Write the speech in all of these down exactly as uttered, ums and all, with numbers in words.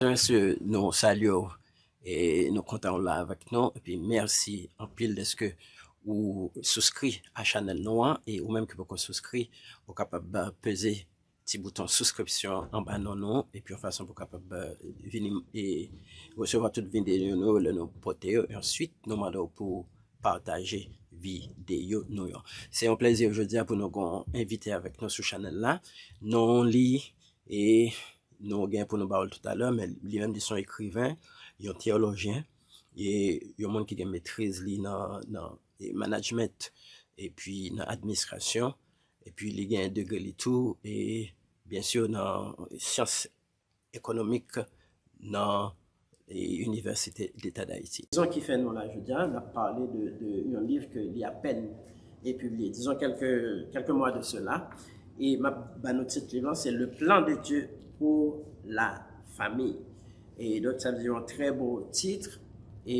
Mesye, nou salye w e nou kontan w la avèk nou. Epi mèsi anpil dèske ou souskri a chanèl nou an. E ou menm ki poko souskri, ou kapab peze ti bouton souskripsyon anba non nou, epi yon fason pou kapab vini e resevwa tout videyo nou lè nou pote yo. E answit, nou mande w pou pataje videyo nou yo. Se yon plezi jodi a pou nou gon envite avèk nou sou chanèl la. Non li e nou gen pou nou ba w l toutalè, men li menm li se yon ekriven, yon teyolojyen, e yon moun ki gen metriz li nan, nan management, epi nan administrasyon, epi li gen degre li tou, e byen si nan syans ekonomik nan e, Inivèsite Leta d Ayiti. Rezon ki fè nou la jodi a, n ap pale de, de yon liv ke li apèn e pibliye, dizon kèlke, kèlke mwa de sela. E m ap ba nou tit liv lan, se Le plan de Dieu pour la famille. E donk, sa vle di yon trè bo tit. E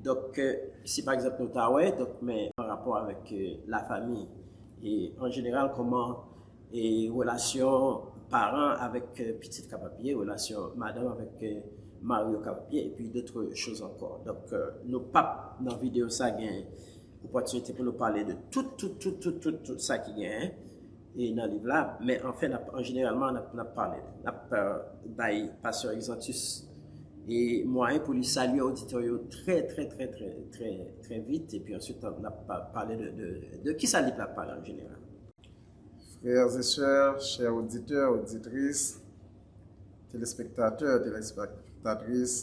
donk, si pa egzanp nou ta wè, donk, men an rapò avèk lafanmi, e an jeneral, kòman e relasyon paran avèk pitit kapab ye, relasyon madanm avèk mari yo kapab ye, epi dòt choz ankò. Donk, nou p ap nan videyo sa gen opòtinite pou nou pale de tout, tout, tout, tout, tout, tout sa ki genyen e nan liv la, men anfen, n ap, an jeneralman, n ap, n ap pale, n ap bay pastè Exantus e mwayen pou li salye oditè yo trè, trè, trè, trè, trè, trè vit, epi answit, n ap pale de, de, de kisa liv la pale an jeneral. Frères et sœurs, chers auditeurs, auditrices, téléspectateurs, téléspectatrices,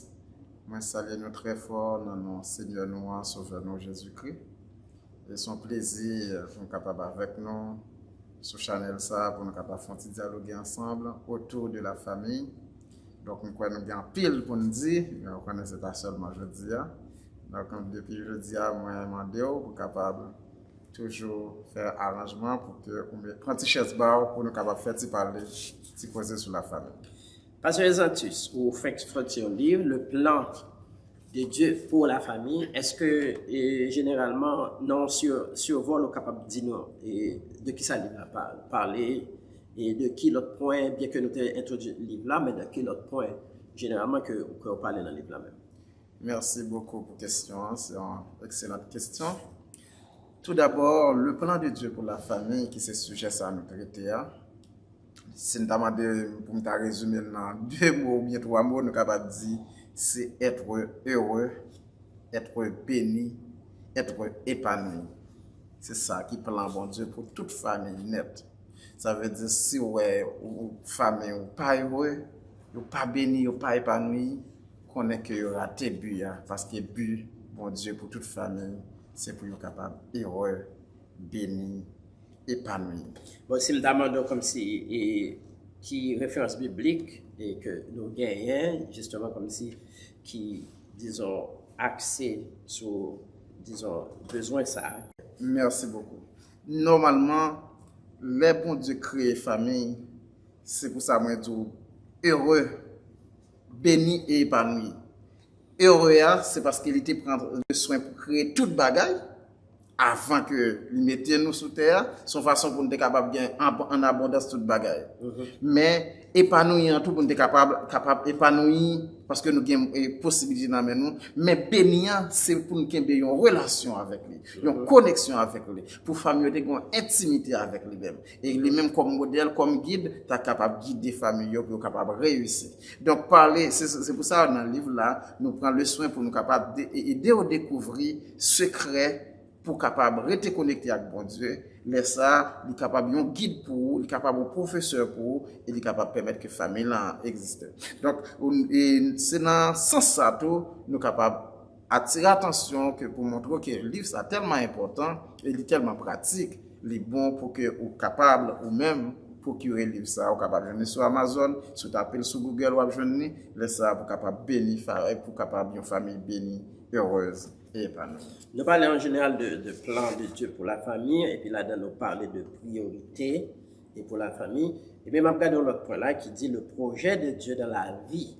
mwen salye nou trè fò nan non Senyè nou an, Sovè nou Jezikri. E se yon plezi pou nou kapab avèk nou sou chanèl sa, pou nou kapab fè yon ti dyaloge ansanm otou de la famiy. Donk, m kwè nou gen anpil pou n di, men ou konnen se pa sèlman jodi a. Donk, depi jodi a, mwen mande w pou kapab toujou fè aranjman pou ke ou met, pran ti chèz ba w pou nou kapab fè ti pale, ti koze sou lafanmi. Pastè Exantus, ou fenk sòti yon liv, Le plan de Dieu pour la famille. Èske e, jeneralman, nan yon sivòl, ou kapab di nou e, de kisa liv la pale e de ki lòt pwen, byen ke nou te entwodui liv la, men de ki lòt pwen jeneralman ke, ke w pale nan liv la menm? Merci beaucoup pour question, c'est une excellente question. Tout d'abord, le plan de Dieu pour la famille, ki se sijè sa nou trete a, si n ta mande pou m ta rezime l nan de mo oubyen twa mo, nou kapab di se être heureux, être béni, être épanoui. Se sa ki plan Bondye pou tout fanmi nèt. Sa vle di si w wè ou fanmi ou pa ere, yo pa beni, yo pa epanoui, konnen ke yo rate bi a, paske bi Bondye pou tout fanmi se pou yo kapab ere, beni, epanoui. Bon, si m ta mande w kòmsi e, ki referans biblik e ke nou genyen jisteman kòmsi ki dizon akse sou dizon bezwen sa. Mèsi bokou. Nòmalman, lè Bondye kreye fanmi, se pou sa mwen di w ere, beni e epanoui. Ere a, se paske li te pran le swen pou kreye tout bagay avan ke li mete nou sou tè a. Se yon fason pou n te kapab gen an abondans tout bagay. Men epanoui an tou pou n te kapab kapab epanoui paske nou gen posibilite nan men nou. Men beni an, se pou n kenbe yon relasyon avèk li, yon koneksyon avèk li, pou fanmi yo te gen yon entimite avèk li menm. E li menm kòm modèl, kòm gid, ta kapab gide fanmi yo pou yo kapab reyisi. Donk pale, se pou sa nan liv la, nou pran le swen pou nou kapab ede yo dekouvri sekrè pou kapab rete konekte ak Bondye. Lè sa, li kapab yon gid pou ou, li kapab yon pwofesè pou ou, e li kapab pèmèt ke fanmi lan egziste. Donk, se nan sans sa tou, nou kapab atire atansyon ke pou montre w ke liv sa tèlman enpòtan e li tèlman pratik, li bon pou ke ou kapab ou menm pwokire liv sa. Ou kapab jwenn li sou Amazon, si w tape l sou Google, w ap jwenn li. Lè sa, pou kapab beni, pou kapab yon fanmi beni, erez e epanoui. Nou pale an jeneral de, de plan de Dieu pour la famille, epi ladan nou pale de priyorite e pou lafanmi. Ebyen, m ap gade yon lòt pwen la ki di le projet de Dieu dans la vie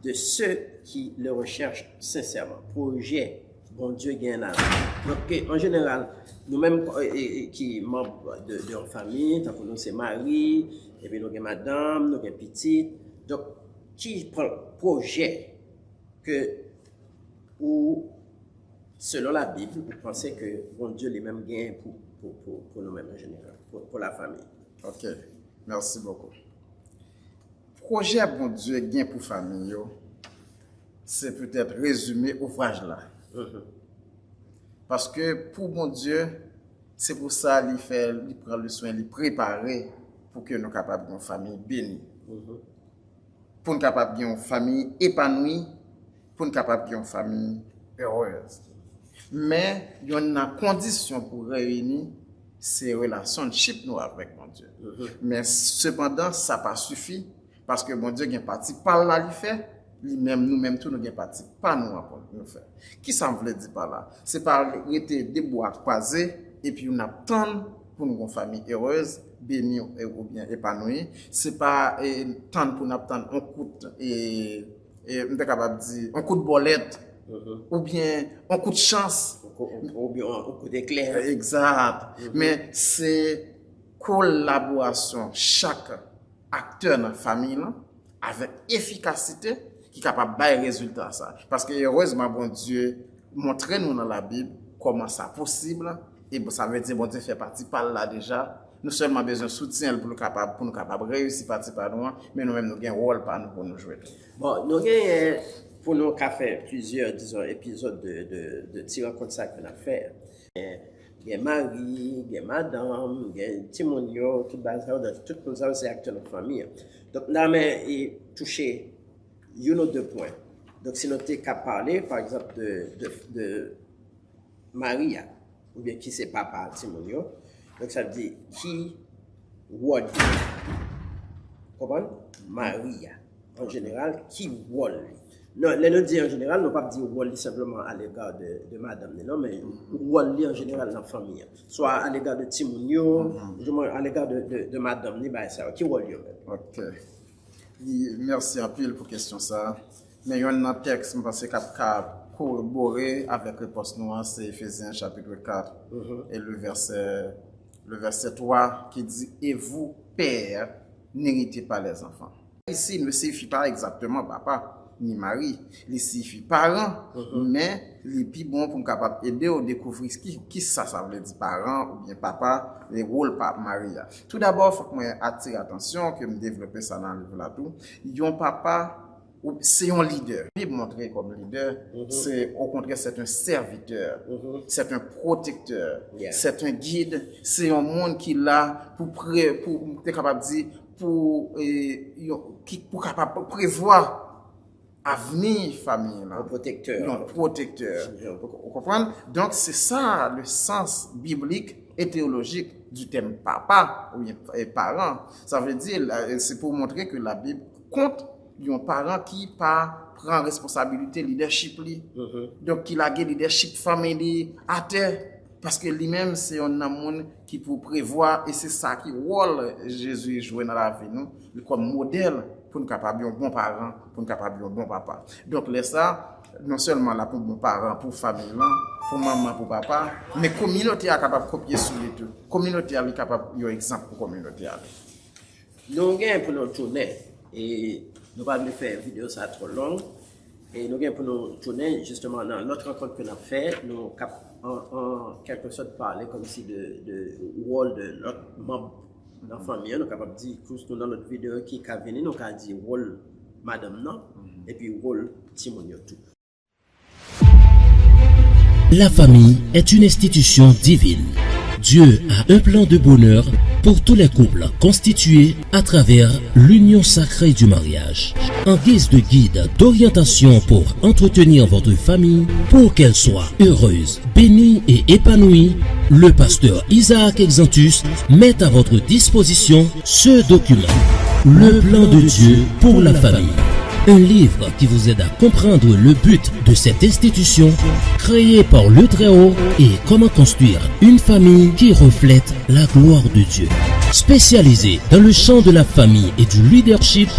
de ceux qui le recherchent sincèrement. Pwojè Bondye gen nan vi. Donk, an jeneral, nou menm ki manm de yon fanmi, tankou nou se mari, epi nou gen madanm, nou gen pitit. Donk, Ki pwojè ke ou, selon Labib, ou panse ke Bondye li menm genyen pou, pou, pou, pou nou menm an jeneral, pou, pou lafanmi? Ok, mèsi bokou. Pwojè Bondye gen pou fanmi yo, se petèt rezime ouvraj la. Paske pou Bondye, se pou sa li fè, li pran le swen, li prepare pou ke nou kapab gen yon fanmi beni. Pou n kapab gen yon fanmi epanoui, pou n kapab gen yon fanmi erez. Men, yonn nan kondisyon pou reyini, se relasyonship nou avèk Bondye. Men, sepandan, sa pa sifi, paske Bondye gen pati pa l la li fè, li menm, nou menm tou, nou gen pati pa nou an pou nou fè. Kisa m vle di pa la? Se pa rete de bwa kwaze, epi n ap tann pou n gen yon fanmi erez, beni oubyen epanoui. Se pa e, tann pou n ap tann yon kout, e, e, m te kapab di, yon kout bòlèt, oubyen yon kout chans. Ou, ou, oubyen yon kout eklè. Egzat. Men se kolaborasyon chak aktè nan fanmi lan avèk efikasite ki kapab bay rezilta sa. Paske erezman Bondye montre nou nan Labib kòman sa posib, e sa vle di Bondye fè pati pa l la deja. Nou sèlman bezwen soutyen l pou nou kapab, pou nou kapab reyisi pati pa nou an, men nou menm nou gen wòl pa nou pou nou jwe tou. Bon, nou genyen pou nou ka fè plizyè, dizon, epizòd de, de, de ti rankont sa ke n ap fè. Gen mari, gen madanm, gen timoun yo, tout bagay sa yo, donk tout moun sa yo se aktè nan fanmi an. Donk n a men e touche youn ou de pwen. Donk si nou te ka pale, pa egzanp, de, de, de mari a, oubyen ki se papa timoun yo, donk sa vle di ki wòl li. Konprann? Mari a, an jeneral, ki wòl li? Non, lè nou di an jeneral, nou p ap di wòl li senpleman alega de, de madanm li, non, men wòl li an jeneral nan fanmi an. Swa alega de timoun yo, oudimwen alega de, de, de madanm li, bagay sa yo. Ki wòl yo menm? Ok. Mèsi anpil pou kesyon sa. Men yonn nan tèks m panse k ap ka korobore avèk repons nou an, se Efezyen chapit kat e le vèsè, le vèsè twa ki di, et vous, pères, n'héritez pas les enfants. Ici ne siyifi pa egzakteman papa ni mari, li siyifi paran, men li pi bon pou m kapab ede w dekouvri ki, ki sa sa vle di paran oubyen papa, e wòl pa mari a. Toudabò, fòk mwen atire atansyon ke m devlope sa nan liv la tou. Yon papa, ou, se yon lidè. Bib montre kòm lidè, se, au contraire, c'est un serviteur, c'est un protecteur, c'est un guide, se yon moun ki la pou pre, pou, m te kapab di, pou, e, yon, ki, pou kapab prevwa avni fanmi lan. Yon pwotektè. Yon pwotektè. Ou konprann? Donk, se sa le sens biblik et théologique du thème papa oubyen e, paran. Sa vle di, la, se pou montre ke Labib kont yon paran ki pa pran responsabilite lidèchip li. Donk, ki lage lidèchip fanmi li atè. Paske li menm se yon nan moun ki pou prevwa, e se sa ki wòl Jezi jwe nan lavi nou, li kòm modèl pou n kapab yon bon paran, pou n kapab yon bon papa. Donk lè sa, non sèlman l ap yon bon paran pou fanmi lan, pou manman, pou papa, men kominote a kapab kopye sou li tou. Kominote a li kapab yon egzanp pou kominote a tou. Nou gen pou nou tounen, e nou pa vle fè videyo sa twò long, e nou gen pou nou tounen jisteman nan lòt rankont ke n ap fè, nou k ap an, an kèlkesòt pale kòmsi de, de wòl de lòt manm nan fanmi an, nou kapab di kous nou nan lòt videyo ki ka vini, nou ka di wòl madanm nan, epi wòl timoun yo tou. La famille est une institution divine. Dieu a un plan de bonheur pour tous les couples constitués à travers l'union sacrée du mariage. En guise de guide d'orientation pour entretenir votre famille, pour qu'elle soit heureuse, bénie et épanouie, le pasteur Isaac Exantus met à votre disposition ce document, le plan de Dieu pour la famille. Un livre qui vous aide à comprendre le but de cette institution créée par le Très-Haut et comment construire une famille qui reflète la gloire de Dieu. Spécialisé dans le champ de la famille et du leadership,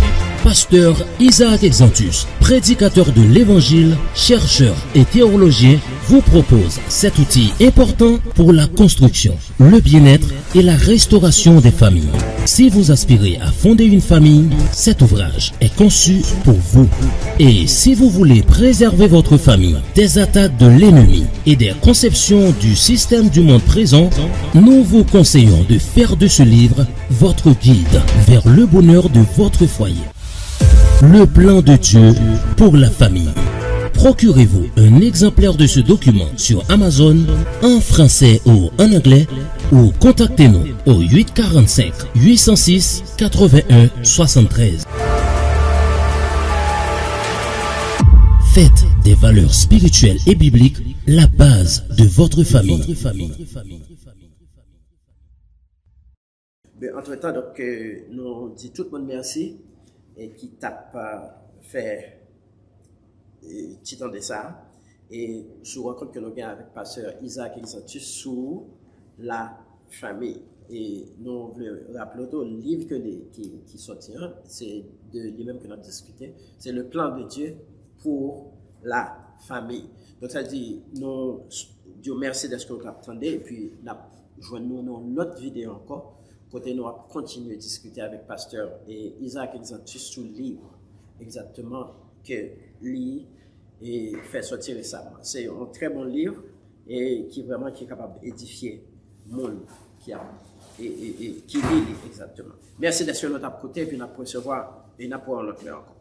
pasteur Isaac Exantus, prédicateur de l'Évangile, chercheur et théologien, vous propose cet outil important pour la construction, le bien-être et la restauration des familles. Si vous aspirez à fonder une famille, cet ouvrage est conçu pour vous. Et si vous voulez préserver votre famille des attaques de l'ennemi et des conceptions du système du monde présent, nous vous conseillons de faire de ce livre votre guide vers le bonheur de votre foyer. Le plan de Dieu pour la famille. Procurez-vous un exemplaire de ce document sur Amazon, en français ou en anglais, ou contactez-nous au huit quarante-cinq huit cent six quatre-vingt-un soixante-treize. Faites des valeurs spirituelles et bibliques la base de votre famille. Ben, antretan, donk, euh, nou di tout moun mèsi e ki t ap euh, fè euh, ti tande sa. E sou rankont ke nou gen avèk pastè Isaac Exantus sou la fanmi. E nou vle raple w tou, liv ke li, ki, ki sòti an, se de li menm ke n ap diskite, se Le Plan de Dieu pour la Famille. Donk sa di nou di w mèsi dèske w t ap tande, epi n ap jwenn nou nan yon lòt videyo ankò, kote nou ap kontinye diskite avèk pastè e Isaac Exantus sou liv egzakteman ke li e fè sòti resaman. Se yon trè bon liv e ki vrèman ki kapab edifye moun ki ap e, e, e ki li li egzakteman. Mèsi dèske nou t ap koute, epi n ap resevwa e n ap wè yon lòt lè ankò.